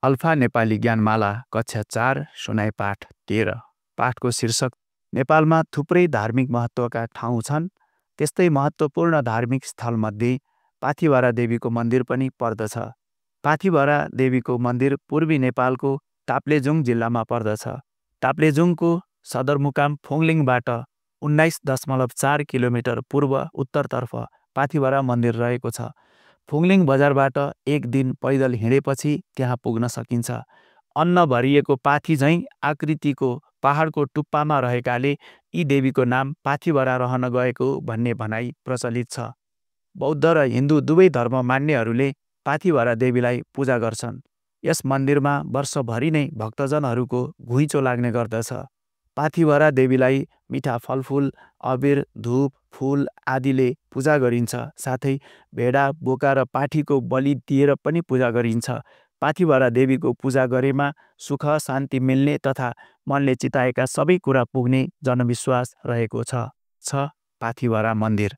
Alpha Nepali ज्ञानमाला कक्षा 4 सुनाइ पाठ 13। पाठको शीर्षक नेपालमा थुप्रै धार्मिक महत्त्वका ठाउँ छन्, त्यस्तै महत्त्वपूर्ण धार्मिक स्थलमध्ये पाथिभरा देवीको मन्दिर पनि पर्दछ। पाथिभरा देवीको मन्दिर पूर्वी नेपालको ताप्लेजुङ जिल्लामा पर्दछ। ताप्लेजुङको सदरमुकाम फोङलिङबाट 19.4 किलोमिटर पूर्व उत्तरतर्फ पाथिभरा मन्दिर रहेको छ। फोङलिङ बजारबाट एक दिन पैदल हिँडेपछि त्यहाँ पुग्न सकिन्छ। अन्न भरिएको पाथी झैँ आकृतिको पहाडको टुप्पामा रहेकाले यी देवीको नाम पाथिभरा रहन गएको भन्ने भनाइ प्रचलित छ। बौद्ध र हिन्दू दुवै धर्म मान्नेहरूले पाथिभरा देवीलाई पूजा गर्छन्। यस मन्दिरमा वर्षभरि नै भक्तजनहरूको घुइँचो लाग्ने गर्दछ। पाथिभरा देवीलाई मिठा फलफुल, अबिर, धूप, फूल आदिले पूजा गरिन्छ। साथै भेडा, बोका र पाठीको बलि दिएर पनि पूजा गरिन्छ। पाथिभरा देवीको पूजा गरेमा सुख शान्ति मिल्ने तथा मनले चिताएका सबै कुरा पुग्ने जनविश्वास रहेको छ। पाथिभरा मन्दिर